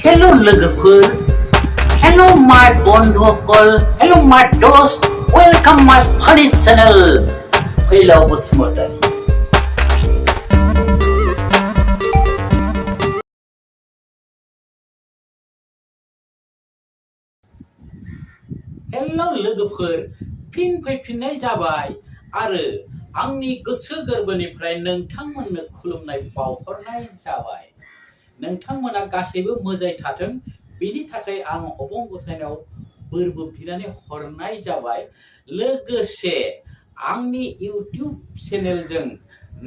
Hello लोगोफोर, Hello my बन्धुफोर, Hello my दोस्त, Welcome my funny channel, फैलाव बसुमतारी। Hello लोगोफोर, फिन फैफिननाय जाबाय आरो आंनि गोसो गोरबोनिफ्राय नोंथांमोननो खुलुमनाय बावहरनाय जाबाय। नोंथांमोना गासैबो मोजाङै थाथों बेनि थाखाय आं अबं गसाइनाव बोरबो बिनानै हरनाय जाबाय। लोगोसे आंनि इउटिउब चेनेलजों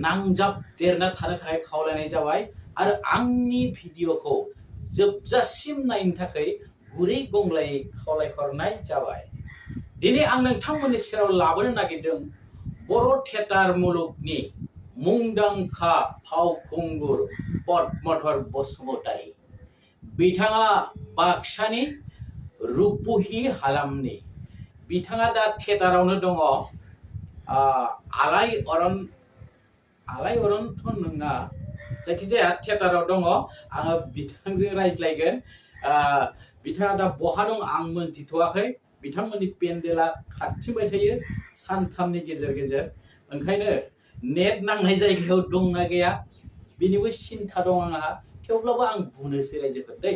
नांजाबदेरना थानो थाखाय खावलायनाय जाबाय आरो आंनि भिडिअखौ जोबजासिम नायनो थाखाय गुरै गंग्लायै खावलायहरनाय जाबाय। दिनै आं नोंथांमोननि सेराव लाबोनो नागिरदों बर' थियेटार मुलुगनि मुंदांखा फावखुंगुर पद्मधर बसुमतारी। बिथाङा बाक्सानि रुपहि हालामनि। बिथाङा दा थियेटारावनो दङ। आलायअरनथ' नङा, जायखिजाया थियेटाराव दङ। आङो बिथांजों रायज्लायगोन। बिथाङा दा बहा दं आं मोनथिथ'वाखै। बिथांमोननि पेन्डेला खाथिबाय थायो सानथामनि गेजेर गेजेर। ओंखायनो नेट नांनाय जायगायाव दंना गैया बेनिबो सिन्था दं आंहा। थेवब्लाबो आं बुंनोसै रायजोफोर दै।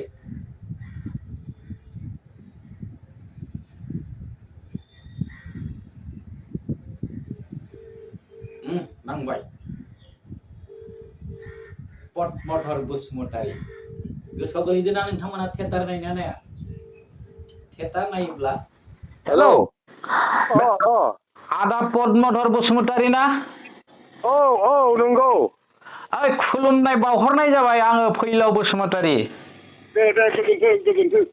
नांबाय। पद्मधर बसुमतारी। गोसोआव गोलैदोंना नोंथांमोना थियेटार नायना नाया? थियेटार नायोब्ला हेलौ आदा पद्मधर बसुमतारी ना? औ नंगौ। ओइ खुलुमनाय बावहरनाय जाबाय आङो फैलाव बसुमतारी। दे गोजोनथों।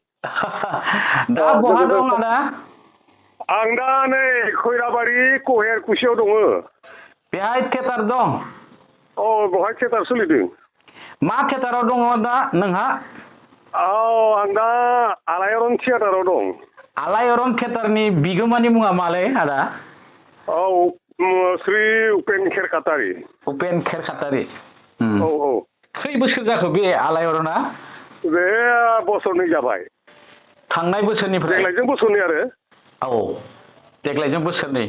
दा बहा दं आदा? आं दा नै खैराबारि कहेर कुसियाव दङ। बेहाय थियेटार दं? औ बहाय थियेटार सोलिदों। मा थियेटाराव दङ दा नोंहा? आं दा आलायअरन थियेटाराव दं। आलायअरन थियेटारनि बिगोमानि मुङा मालै आदा? औ श्री उपेन खेरखातारि। उपेन खेरखातारि। औ। खै बोसोर जाखो बे आलायअरना? बे बोसोरनै जाबाय। थांनाय बोसोरनिफ्राय? देग्लायजों बोसोरनै आरो। औ देग्लायजों बोसोरनै।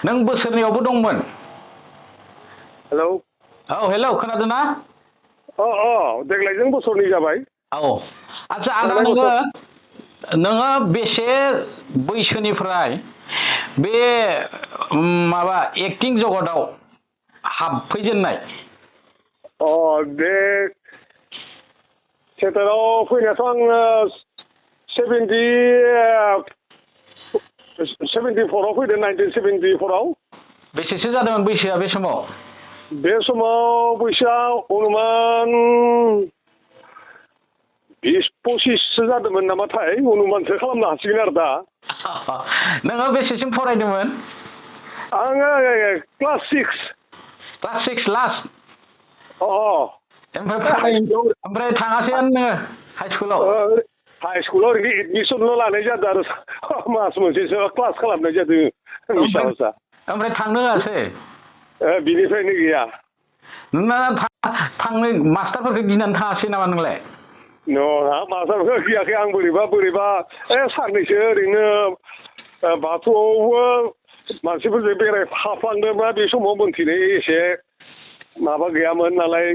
नों बोसोरनैयावबो दंमोन? हेलौ। औ हेलौ, खोनादों ना? देग्लायजों बोसोरनै जाबाय। औ आदसा आदा, नोङो बेसे बैसोनिफ्राय बे माबा एक्टिं जगताव हाबफैजेननाय? बे थियेटाराव फैनायाथ' आङो 74आव फैदों, 1974आव। बेसेसो जादोंमोन बैसोआ बे समाव? बे समाव बैसोआ अनुमान 20-25सो जादोंमोन नामाथाय। अनुमानसो खालामनो हासिगोन आरो दा। नोङो बेसेसिम फरायदोंमोन? आङो क्लास 6। Class 6 last? ओमफ्राय थाङासैयानो नोङो हाइ स्कुलाव? हाइ स्कुलाव ओरैनो एडमिसनल' लानाय जादों आरो मास मोनसेसो क्लास खालामनाय जादों। ओमफ्राय थांनो होआसै? बिनिफ्रायनो गैया। नोंना थांनो मास्टारफोरखौ गिनानै थाङासै नामा नोंलाय? नङा, मास्टारफोरखौ गियाखै आं। बोरैबा साननैसो ओरैनो बाथौआवबो मानसिफोरजों बेरायफाफ्लांदोंबा बे समाव मोन्थिनाय एसे माबा गैयामोन नालाय,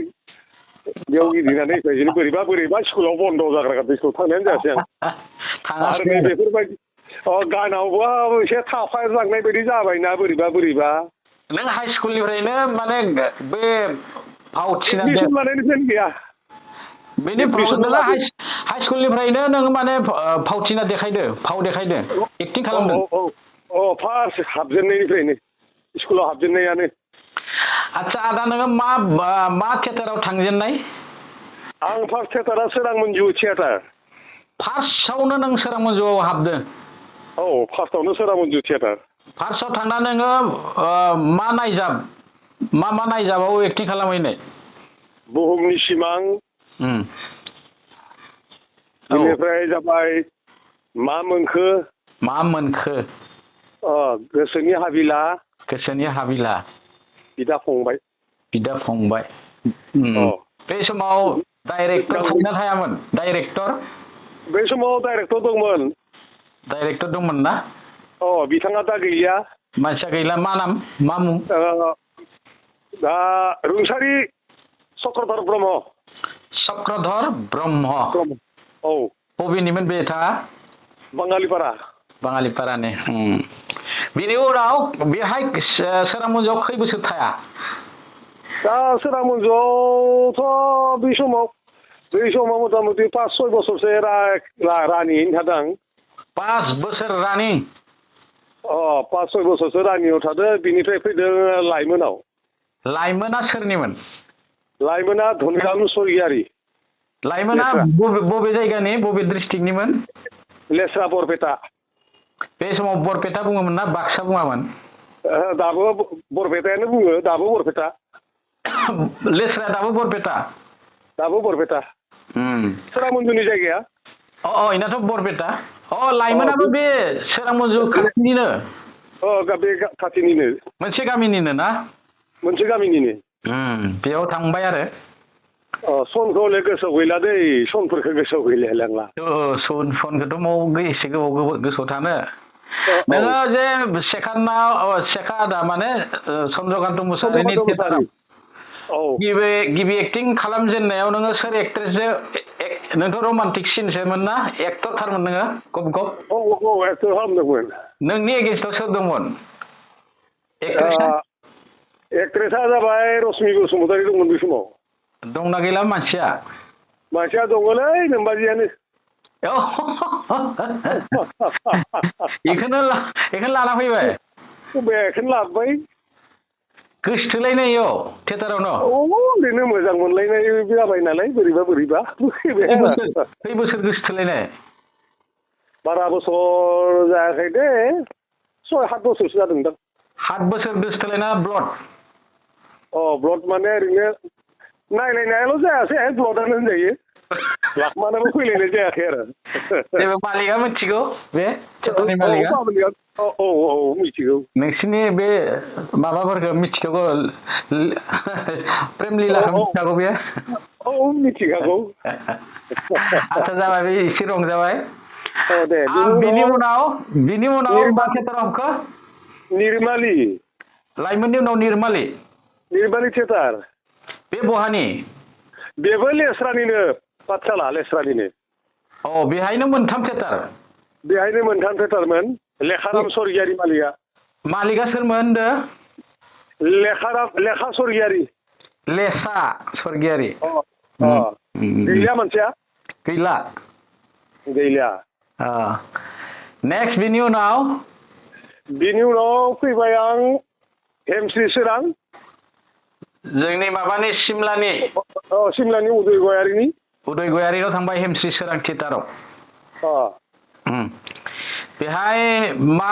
बेयाव गिदिंनानै फैनानै बोरैबा स्कुलाव बन्द' जाग्रा स्कुलाव थांनायानो जायासै आं। आरो नै बेफोरबायदि गानावबो एसे थाफालांनाय बायदि जाबायना बोरैबा। नों हाइ स्कुलनिफ्रायनो माने बे फावथिना लानायनिफ्रायनो गैया। बेनिफ्राय हाइ स्कुलनिफ्रायनो नों माने फावथिना देखायदो, फाव देखायदो, एक्टिं खालामदों? फार्स्ट हाबजेननायनिफ्रायनो, स्कुलाव हाबजेननायानो। आदसा आदा, नोङो मा थियेटाराव थांजेननाय? आं फार्स्ट थियेटारा सोरां मन्जु थियेटार। फार्स्टआवनो नों सोरां मन्जुआव हाबदों? औ, फार्स्टआवनो सोरां मन्जु थियेटार। फार्स्टआव थांना नोङो मा नायजाबाव एक्टिं खालामहैनाय? बुहुमनि सिमां। बेनिफ्राय जाबाय मा मोनखो। गोसोनि हाबिला। बिदा फंबाय। बे समाव डाइरेक्टर थायोना थायामोन डाइरेक्टर बे समाव डाइरेक्टर दंमोन ना बिथाङा दा गैलिया मानसिया गैला मा नाम मा मुं दा रुंसारि चक्रधर ब्रह्म औ बबेनिमोन बे बिथाङा बाङालिपारानि बिनि उनाव बेहाय सोरांमन्जुआव खै बोसोर थाया दा सोरांमन्जुआवथ' बै समाव मथा मथि 5-6 बोसोरसो रानियैनो थादों 5 बोसोर रानि 5-6 बोसोरसो रानियाव थादों बिनिफ्राय फैदों लाइमोना सोरनिमोन लाइमोना धनराम स्वरगियारि लाइमोना बबे जायगानि बबे डिस्ट्रिक्टनिमोन लेस्रा बरपेटा बे समाव बरपेटा बुङोमोन ना बाक्सा बुङामोन दाबो बरपेटायानो बुङो दाबो बरपेटा लेस्रा दाबो बरपेटा सोरांमन्जुनि जायगाया इनाथ' बरपेटा लाइमोनाबो बे सोरांमन्जु खाथिनिनो बे खाथिनिनो मोनसे गामिनिनो ना बेयाव थांबाय आरो सनखौ गोसोआव गैला दै सनफोरखौ गोसोआव गैलायलांला सनखौथ' एसे गोबाव गोसोआव थानो नोङो जे सेखादा माने चन्द्रकान्त मुसाहारिनि थियेटाराव गिबि एक्टिं खालामजेननायाव नोङो सोर एक्ट्रेसजों नोंथ' रमान्टिक सिनसोमोन ना एक्टर थारमोन नोङो गब एक्टर खालामदोंमोन नोंनि एगेन्स्टआव सोर दंमोन एक्ट्रेसा जाबाय रश्मि बसुमतारी दंमोन बे समाव दंना गैला मानसिया दङलै नोमबाजियानो बेखौनो लाना फैबाय बेखौनो लाबोबाय गोसोथोलायनाय थियेटारावनो ओरैनो मोजां मोनलायनाय जाबाय नालाय बोरैबा खै बोसोर गोसोथोलायनाय बारा बोसोर जायाखै दे 6-7 बोसोरसो जादोंदां 7 बोसोर गोसोथोलायना ब्लड माने ओरैनो नायलायनायाल' जायासै ब्लडआनो होनजायो लाखमानाबो फैलायनाय जायाखै आरो जेबो मालिकआ मिथिगौ बे थियेटारनि मालिकआ मिथिगौ नोंसिनि बे माबाफोरखौ मिथिगौ प्रेम लीलाखौ मिथिखागौ बे मिथिखागौ आच्छा जाबाय बे एसे रंजाबाय बिनि उनाव मा थियेटाराव हाबखो निर्माली लाइमोननि उनाव निर्माली थियेटार बे बहानि बेबो लेस्रानिनो पाठशाला लेस्रानिनो बेहायनो मोनथाम थियेटारमोन लेखाराम स्वरगियारि मालिकआ सोरमोन होनदो लेखा स्वरगियारि लेखा स्वरगियारि गैला मानसिया गैला नेक्स्ट बिनि उनाव फैबाय आं हेमश्री सोरां जोंनि माबानि सिमलानि उदय गयारिनाव थांबाय हेमश्री सोरां थियेटाराव बेहाय मा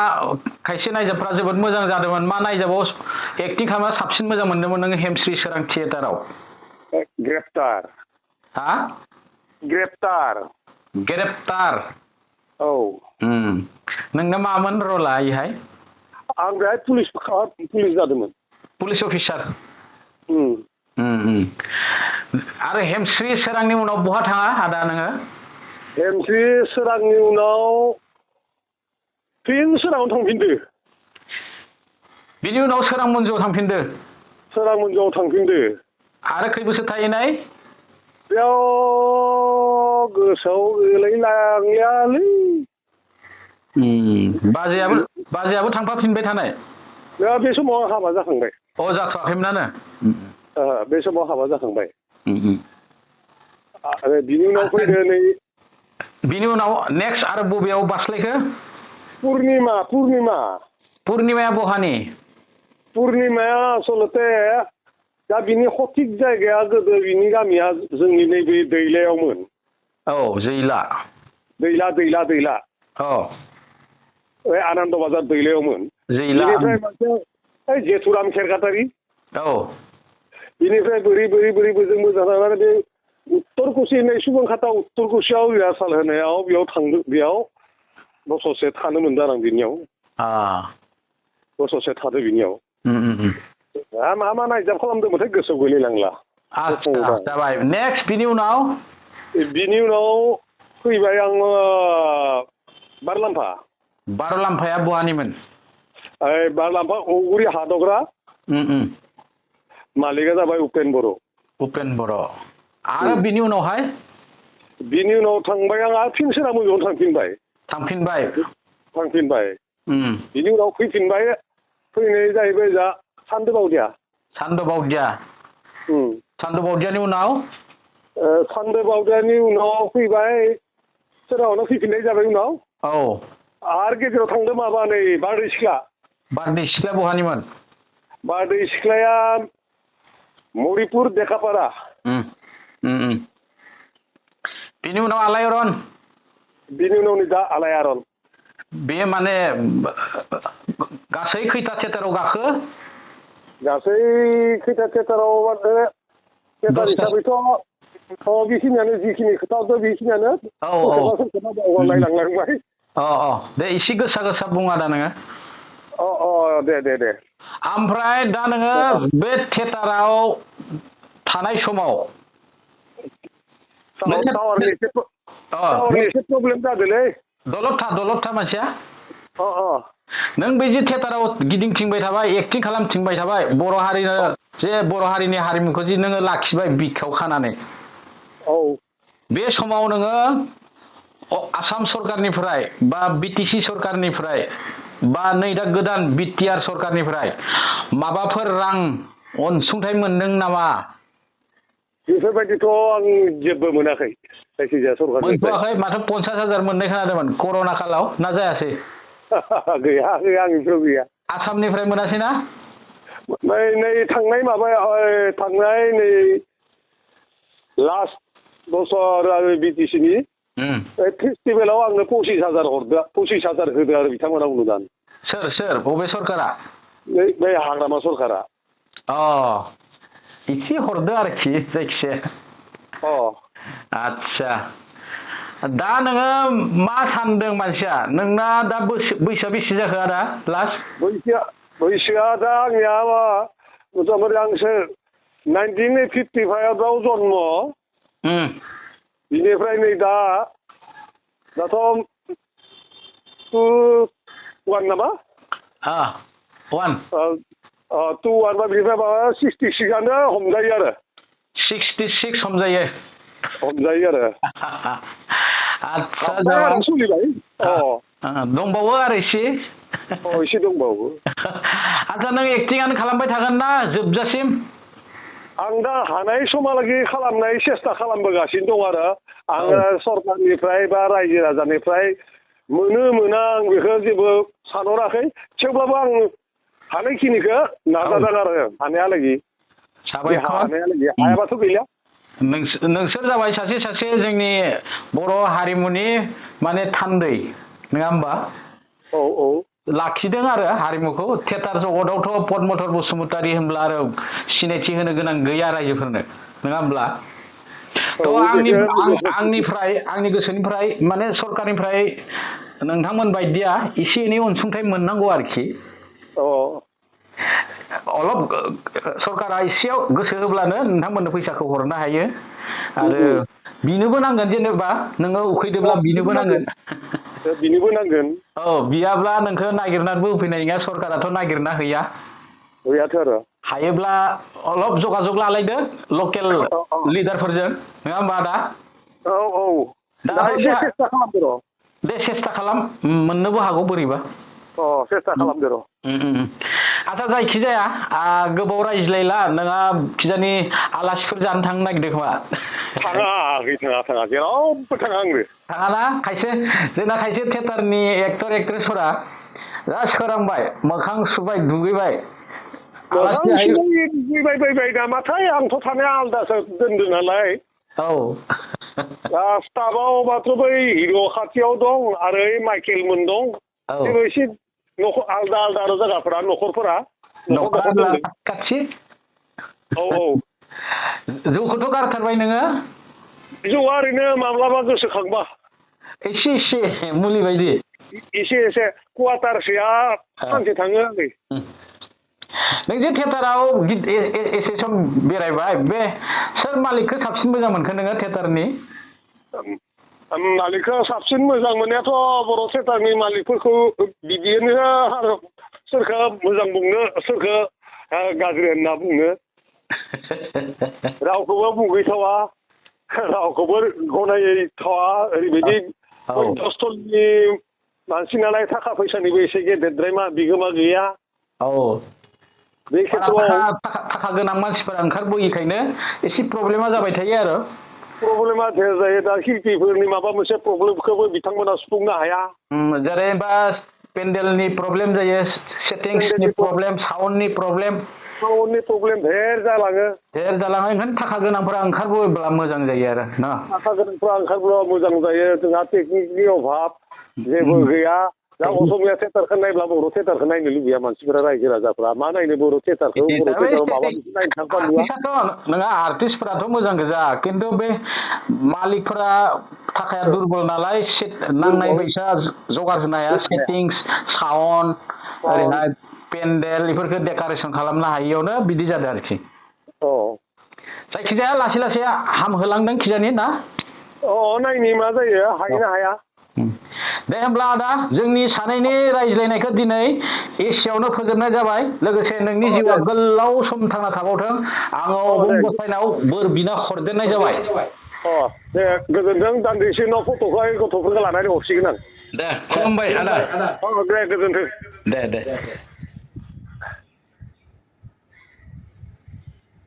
खायसे नायजाबफ्रा जोबोद मोजां जादोंमोन मा नायजाबाव एक्टिं खालामना साबसिन मोजां मोनदोंमोन नोङो हेमश्री सोरां थियेटाराव ग्रेप्तार नोंना मामोन रला इहाय आं बेहाय पुलिस जादोंमोन पुलिस अफिसार आरो हेमश्री सोरांनि उनाव बहा थाङा आदा नोङो हेमश्री सोरांनि उनाव फिन सोराङाव थांफिनदो बिनि उनाव सोरांमन्जुआव थांफिनदो आरो खै बोसोर थाहैनाय बेयाव गोसोआव गैलायलांलियालै बाजैयाबो थांफाफिनबाय थानाय बे समाव हाबा जाखांबाय जाथ'वाखैमोनानो बे समाव हाबा जाखांबाय आरो बिनि उनाव फैदो नै बिनि उनाव नेक्स्ट आरो बबेयाव बास्लायखो पुर्निमाया बहानि पुर्निमाया आसलते दा बिनि सथिक जायगाया गोदो बिनि गामिया जोंनि नैबे दैलायावमोन दैला आनन्द बाजार दैलायावमोन बेनिफ्राय मोनसे जेथुराम खेरगातारि बेनिफ्राय बोरै बोजों मोजां थांनानै बे उत्तर कुसि होननाय सुबुंखाता उत्तर कुसियाव रिहार्साल होनायाव बेयाव बोसोरसे थानो मोनदों आं बिनियाव बोसोरसे थादो बिनियाव मा नायजाब खालामदोंमोनथाय गोसोआव गैलायलांला आच्छा जाबाय नेक्स्ट बिनि उनाव फैबाय आङो बार'लाम्फाया बहानिमोन बारलाम्फा औगुरि हादग्रा मालिका जाबाय उपेन बर' आरो बिनि उनावहाय थांबाय आं आरो फिन सोनामुजोआवनो थांफिनबाय बिनि उनाव फैफिनबाय फैनाय जाहैबाय जा सान्दोबावदिया सान्दोबावदियानि उनाव फैबाय सोनाबावनो फैफिननाय जाबाय उनाव आरो गेजेराव थांदों माबा नै बारदै सिख्ला बहानिमोन बारदै सिख्लाया मरिपुर देखापारा बिनि उनाव आलायारन नै दा आलायारन बे माने गासै खैथा थियेटाराव गाखो गासै खैथा थियेटाराव थियेटार हिसाबैथ' बेखिनियानो जिखिनि खोथा दं बेखिनियानो बावगारलायलांबाय दे एसे गोसा बुं आदा नोङो दे ओमफ्राय दा नोङो बे थियेटाराव थानाय समाव एसे प्रब्लेम जादोंलै दलद था मानसिया नों बे जे थियेटाराव गिदिंथिंबाय थाबाय एक्टिं खालामथिंबाय थाबाय बर' हारिनि हारिमुखौ जे नोङो लाखिबाय बिखायाव खानानै बे समाव नोङो आसाम सरकारनिफ्राय बा BTC सरकारनिफ्राय बा नै दा गोदान BTR सरकारनिफ्राय माबाफोर रां अनसुंथाइ मोनदों नामा बेफोरबायदिथ' आं जेबो मोनाखै जायखिजाया सरकारनिफ्राय मोनथ'वाखै माथो 50,000 मोननाय खोनादोंमोन कर'ना कालाव ना जायासै गैया आंनिफ्राय गैया आसामनिफ्राय मोनासै ना नै थांनाय नै लास्ट बोसोर आरो BTCनि फेस्टिभेलाव आंनो 25,000 होदो आरो बिथांमोना अनुदान सोर बबे सरकारा बे हाग्रामा सरकारा एसे हरदो आरोखि जायखिजाया आच्छा दा नोङो मा सानदों मानसिया नोंना दा बैसोआ बेसे जाखो आदा लास्ट बैसोआ दा आंनिया मथामथि आंसो 1955 जन्म बिनिफ्राय नै दाथ' 21 नामा 1 बा बिनिफ्राय माबा 66 हमजायो आरो 66 हमजायो आरो आच्छा सोलिबाय दंबावो आरो एसे दंबावो आच्छा नों एक्टिंआनो खालामबाय थागोन ना जोबजासिम आं दा हानाय समहालागै खालामनाय सेस्था खालामबोगासिनो दं आरो आङो सरकारनिफ्राय बा रायजो राजानिफ्राय मोना आं बेखौ जेबो सानहराखै थेवब्लाबो आं हानायखिनिखौ नाजादों आरो हानायालागै हायाबाथ' गैला नोंसोर जाबाय सासे जोंनि बर' हारिमुनि माने थान्दै नङा होमबा लाखिदों आरो हारिमुखौ थियेटार जगतआवथ' पद्मधर बसुमतारी होनब्ला आरो सिनायथि होनो गोनां गैया रायजोफोरनो नङा होमब्ला आंनि गोसोनिफ्राय माने सरकारनिफ्राय नोंथांमोन बायदिया एसे एनै अनसुंथाइ मोननांगौ आरोखि अलप सरकारा एसेयाव गोसो होब्लानो नोंथांमोननो फैसाखौ हरनो हायो आरो बिनोबो नांगोन जेनेबा नोङो उखैदोब्ला बिनोबो नांगोन बियाब्ला नोंखौ नागिरनानैबो होफैनाय नङा सरकाराथ' नागिरना होयाथ' आरो हायोब्ला अलप जगाजग लालायदो लकेल लिडारफोरजों नङा होमबा दे सेस्था खालाम मोननोबो हागौ बोरैबा सेस्था खालामदो र' आच्छा जायखिजाया गोबाव रायज्लायला नोंहा खिजानि आलासिफोर जानो थांनो नागिरदों खोमा थाङा जेरावबो थाङाना जोंना खायसे थियेटारनि एक्टर एक्ट्रेसफोरा जा सोरांबाय मोखां सुबाय दुगैबाय दुगैबाय नामाथाय आंथ' थानाया आलदासो दोनदों नालाय स्टाफआव माथ्र' बै हिर' खाथियाव दं आरो माइकेलमोन दं एसे आलदा आरो जायगाफोरा न'खरफोरा खाथि जौखौथ' गारथारबाय नोङो जौआ ओरैनो माब्लाबा गोसोखांबा एसे मुलि बायदि एसे कुवाटारसेया सानसे थाङो आङो नों जे थियेटाराव एसे सम बेरायबाय बे सोर मालिकखौ साबसिन मोजां मोनखो नोङो थियेटारनि मालिकखौ साबसिन मोजां मोननायाथ' बर' थियेटारनि मालिकफोरखौ बिदिनो आरो सोरखौ मोजां बुंनो सोरखौ गाज्रि होनना बुंनो रावखौबो मुगैथावा रावखौबो गनायथावा ओरैबायदि दस्थलनि मानसि नालाय थाखा फैसानिबो एसे गेदेरद्राय बिगोमा गैया बे खेत्रआव थाखा गोनां मानसिफोरा ओंखारबोयिखायनो एसे प्रब्लेमा जाबाय थायो आरो प्रब्लेमा जायो दा शिल्पीफोरनि माबा मोनसे प्रब्लेमखौबो बिथांमोना सुफुंनो हाया जेनेबा पेन्डेलनि प्रब्लेम जायो सेटिंसनि प्रब्लेम साउन्डनि प्रब्लेम धेर जालाङो ओंखायनो थाखा गोनांफोरा ओंखारबोब्ला मोजां जायो आरो ना थाखा गोनांफोरा ओंखारबोब्ला मोजां जायो जोंहा टेकनिकनि अभाब जेबो गैया दा असमिया थियेटारखौ नायब्ला बर' थियेटारखौ नायनो लुबैया मानसिफोरा रायजो राजाफ्रा मा नायनो बर' थियेटारखौ माबा मोनसे नायनो थांबा नुवा नोंहा आर्टिस्टफोराथ' मोजां गोजा खिन्थु बे मालिकफोरा थाखाया दुरबल नालाय नांनाय फैसा जगार होनो हाया सेटिंस साउन्ड ओरैहाय पेन्डेल बेफोरखौ डेक'रेसन खालामनो हायियावनो बिदि जादों आरोखि जायखिजाया लासै लासै हामहोलांदों खिजानि ना नायनि मा जायो हायो ना हाया दे होमब्ला आदा जोंनि सानैनि रायज्लायनायखौ दिनै एसेयावनो फोजोबनाय जाबाय लोगोसे नोंनि जिउआ गोलाव सम थांना थाबावथों आङो अबं गसाइनाव बोर बिना हरदेरनाय जाबाय दे गोजोनथों दान्दिसे उनाव फट'खौहाय गथ'फोरखौ लानानै हरसिगोन आं दे खुलुमबाय आदा दे गोजोनथों दे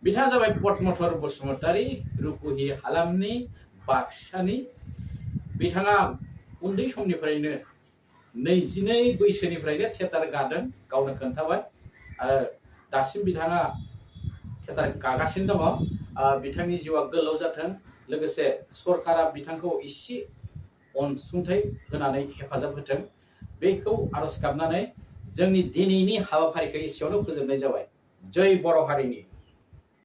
बिथाङा जाबाय पद्मधर बसुमतारी रुपहि हालामनि बाक्सानि बिथाङा उन्दै समनिफ्रायनो 22 बैसोनिफ्रायनो थियेटार गादों गावनो खोन्थाबाय आरो दासिम बिथाङा थियेटार गागासिनो दङ बिथांनि जिउआ गोलाव जाथों लोगोसे सरकारा बिथांखौ एसे अनसुंथाइ होनानै हेफाजाब होथों बेखौ आरज गाबनानै जोंनि दिनैनि हाबाफारिखौ एसेयावनो फोजोबनाय जाबाय जय बर' हारिनि